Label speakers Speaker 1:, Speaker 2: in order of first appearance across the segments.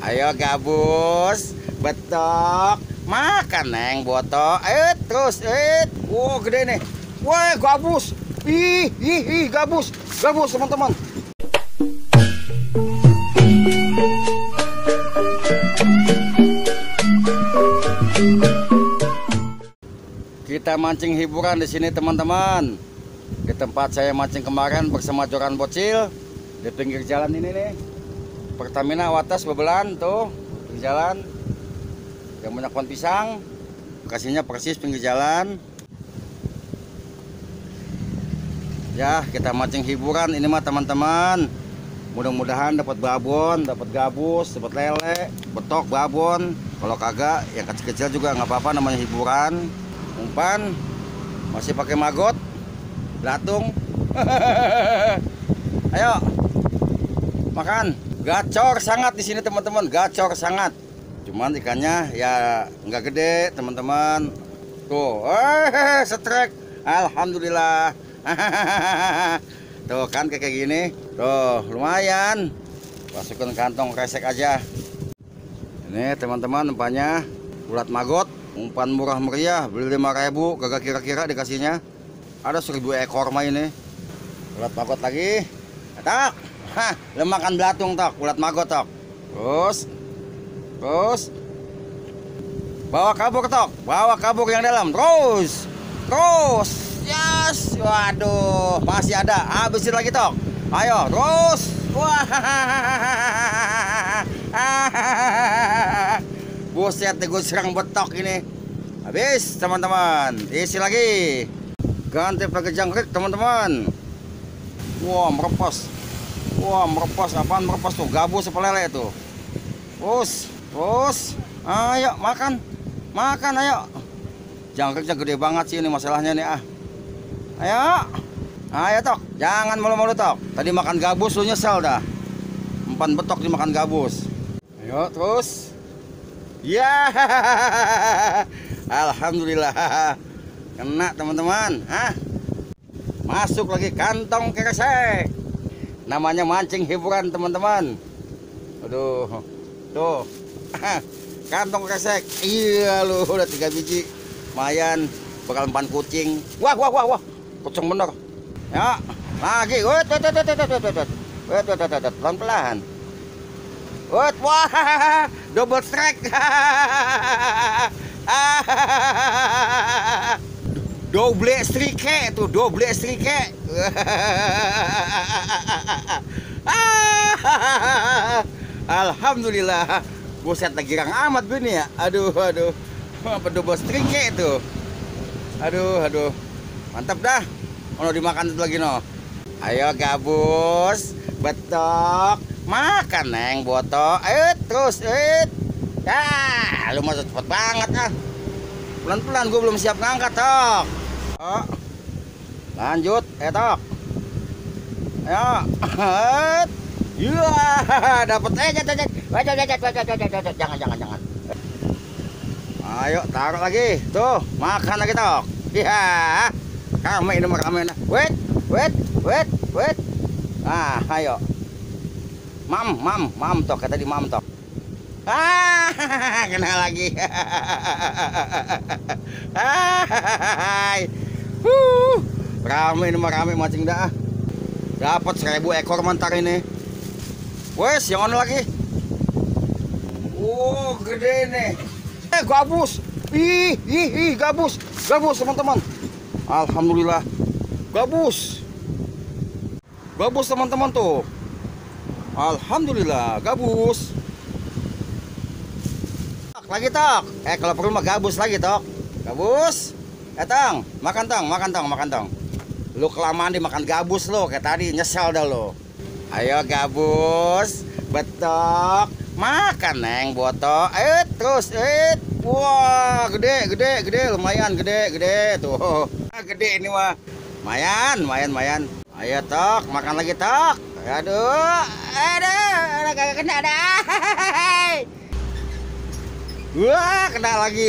Speaker 1: Ayo gabus, betok, makan neng boto, terus, wow gede nih, wah gabus, ih gabus teman-teman. Kita mancing hiburan di sini teman-teman. Di tempat saya mancing kemarin bersama Joran Bocil di pinggir jalan ini nih. Pertamina Watas Bebelan tuh pinggir jalan. Yang banyak pohon pisang. Lokasinya persis pinggir jalan. Ya, kita mancing hiburan ini mah teman-teman. Mudah-mudahan dapat babon, dapat gabus, dapat lele, betok, babon. Kalau kagak yang kecil-kecil juga nggak apa-apa, namanya hiburan. Umpan masih pakai maggot, belatung. Ayo makan. Gacor sangat di sini teman-teman, gacor sangat. Cuman ikannya ya nggak gede teman-teman. Tuh, setrek. Alhamdulillah. Tuh kan kayak gini. Tuh lumayan. Masukin kantong kresek aja. Ini teman-teman umpannya ulat maggot. Umpan murah meriah, beli 5.000, kagak kira-kira dikasihnya. Ada 1.000 ekor mah ini. Ulat maggot lagi. Tak. Hah, lemakan belatung tok, ulat maggot tok. Terus. Bawa kabur tok, bawa kabur yang dalam. Terus. Yes. Waduh, masih ada. Habisin lagi tok. Ayo, terus. Wah. Buset, gue serang betok ini. Habis teman-teman, isi lagi. Ganti pakai jangkrik teman-teman. Wah merepas. Apaan merepas tuh? Gabus apa lele tuh? Terus. Ayo makan ayo. Jangkriknya gede banget sih ini masalahnya nih ah. Ayo tok, jangan malu-malu tok. Tadi makan gabus lu nyesel dah. Umpan betok dimakan gabus. Ayo terus. Ya, alhamdulillah kena teman-teman. Masuk lagi kantong kresek. Namanya mancing hiburan teman-teman. Aduh, tuh kantong kresek. Iya lu udah 3 biji, lumayan bakal umpan kucing. Wah, kucing bener. Ya, lagi. Pelan-pelan. Wah, double strike. Double strike tuh, double strike. Alhamdulillah. Buset, lagi girang amat gue nih ya. Aduh. Apa double strike itu? Aduh. Mantap dah. Mau dimakan itu lagi no. Ayo gabus, betok, makan neng boto, terus, ya, lu masuk cepet banget ah. Pelan-pelan, gue belum siap ngangkat tok. Oh. Lanjut, tok. Ayo, iya, dapet jangan. Ayo taruh lagi, tuh, makan lagi tok. Iya, kami ini rame. Wait. Ayo. Mam tok, kata di mam tok. Kena lagi. Rame ini mah rame mancing dah. Dapat 1.000 ekor mantar ini. Wes, yang mana lagi? Gede nih. Gabus. Ih, gabus teman-teman. Alhamdulillah. Gabus teman-teman tuh. Alhamdulillah, gabus. Lagi tok. Kalau perlu mah gabus lagi tok. Gabus. Tang, makan tong. Lu kelamaan dimakan gabus lo, kayak tadi nyesel dah lo. Ayo gabus, betok, makan neng boto, terus, wah gede, lumayan gede tuh. Gede ini mah, lumayan. Ayo tok, makan lagi tok. Aduh, kagak kena ada. Wah, kena lagi.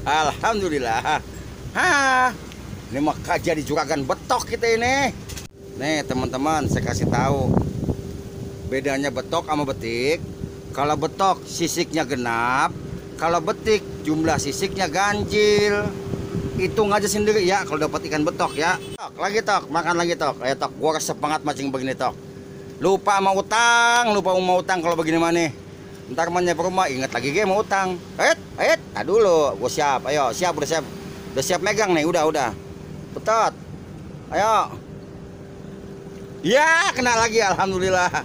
Speaker 1: Alhamdulillah. Ini mah jadi juragan betok kita ini. Nih teman-teman, saya kasih tahu. Bedanya betok sama betik. Kalau betok sisiknya genap, kalau betik jumlah sisiknya ganjil. Hitung aja sendiri ya kalau dapat ikan betok ya. Tok, lagi tok, makan lagi tok. Ayo tok, gua resep banget mancing begini tok. Lupa mau utang kalau begini mana. Ntar nyampe rumah inget lagi gue mau utang. Tak dulu, gua siap. Ayo, siap udah siap. Udah siap megang nih, udah. Betot. Ayo. Ya, kena lagi alhamdulillah.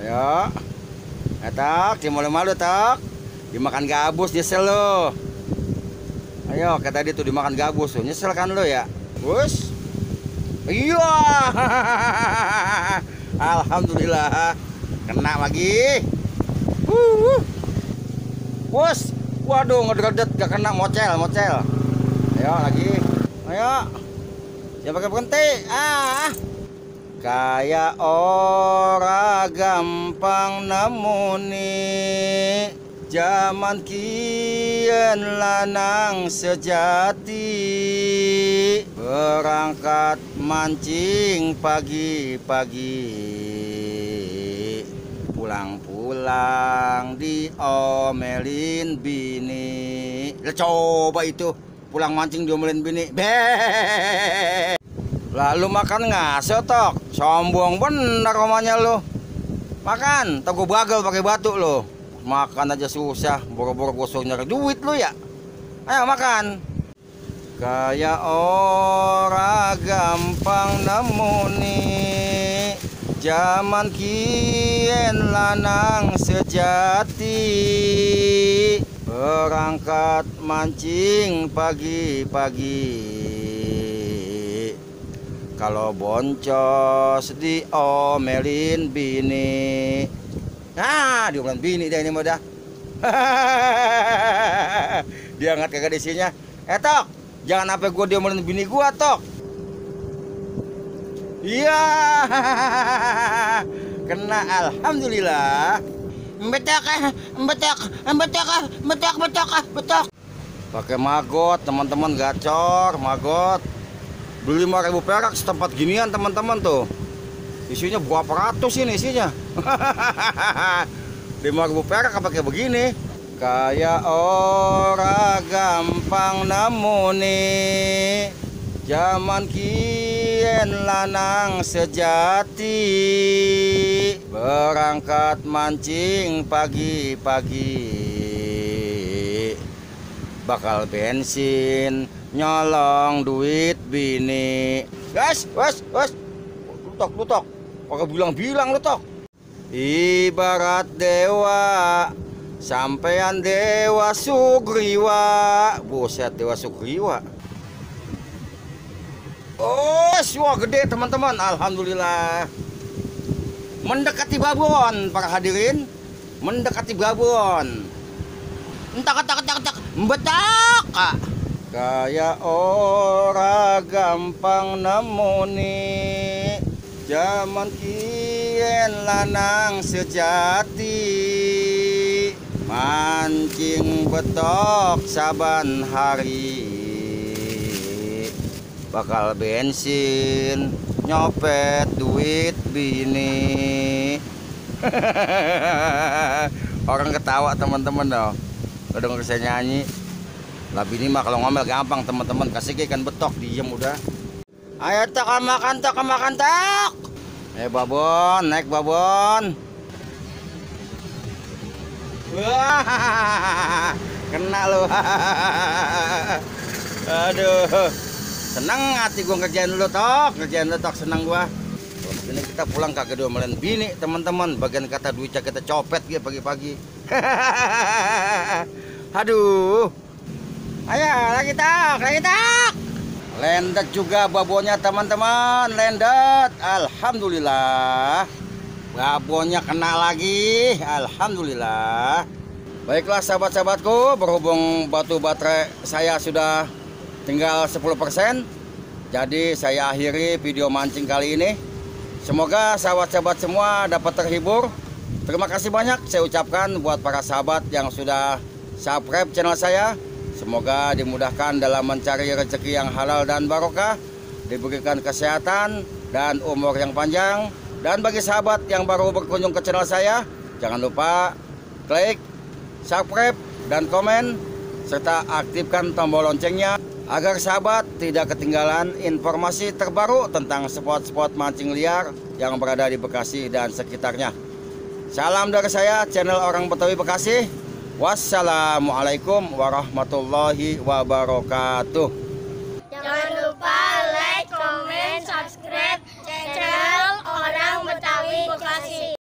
Speaker 1: Ayo. Tok, malu-malu tok. Dimakan gabus nyesel lo. Ayo, kayak tadi tuh dimakan gabus tuh. Nyesel kan lo ya? Bus. Iya. Alhamdulillah. Kena lagi. Bus. Waduh, ngedeket gak kena mocel. Ayo lagi. Ayo. Jangan pakai berhenti. Kayak orang gampang nemuni. Zaman kian lanang sejati, berangkat mancing pagi-pagi, pulang-pulang diomelin bini. Coba itu pulang mancing diomelin bini. Lalu makan ngaso tok, sombong bener omanya lo. Makan, tak gue bagel pakai batu lo. Makan aja susah, boro-boro gosok nyari duit lu ya. Ayo makan. Kayak orang gampang nemuni, zaman kien lanang sejati, berangkat mancing pagi-pagi, kalau boncos diomelin bini. Diomelin bini dia ini mah dah. Dia angkat kagak isinya. Tok, jangan sampai gua diomelin bini gua, Tok. Iya. Kena alhamdulillah. Betok. Pakai magot, teman-teman, gacor, magot. Beli 5.000 perak setempat ginian, teman-teman tuh. Isinya berapa ratus ini isinya. 5.000 perak pakai begini. Kayak orang gampang nemuni, zaman kien lanang sejati, berangkat mancing pagi-pagi, bakal bensin nyolong duit bini. Guys, lutok. Pakai bilang-bilang lu tok. Ibarat dewa, sampean dewa Sugriwa. Buset, dewa Sugriwa. Oh, wah gede teman-teman. Alhamdulillah. Mendekati babon para hadirin. Mendekati babon. Entak. Betak. Kayak orang gampang nemuni, zaman kien lanang sejati, mancing betok saban hari, bakal bensin nyopet duit bini. Orang ketawa teman-teman dong. Udah denger saya nyanyi. Lah bini mah kalau ngomel gampang teman-teman, kasih ikan betok diem udah. Ayo tok makan tok. Ayo babon, naik babon. Wah, kena lu. Aduh, seneng hati gua ngerjain lu tok, seneng gua. Ini kita pulang kagak diomelin bini teman-teman. Bagian kata duitnya kita copet gitu pagi-pagi. Aduh. Ayo lagi tak. Lendet juga babonnya teman-teman, lendet. Alhamdulillah. Babonnya kena lagi. Alhamdulillah. Baiklah sahabat-sahabatku, berhubung batu baterai saya sudah tinggal 10%. Jadi saya akhiri video mancing kali ini. Semoga sahabat-sahabat semua dapat terhibur. Terima kasih banyak saya ucapkan buat para sahabat yang sudah subscribe channel saya. Semoga dimudahkan dalam mencari rezeki yang halal dan barokah, diberikan kesehatan, dan umur yang panjang. Dan bagi sahabat yang baru berkunjung ke channel saya, jangan lupa klik, subscribe, dan komen, serta aktifkan tombol loncengnya agar sahabat tidak ketinggalan informasi terbaru tentang spot-spot mancing liar yang berada di Bekasi dan sekitarnya. Salam dari saya, channel Orang Betawi Bekasi. Wassalamualaikum warahmatullahi wabarakatuh.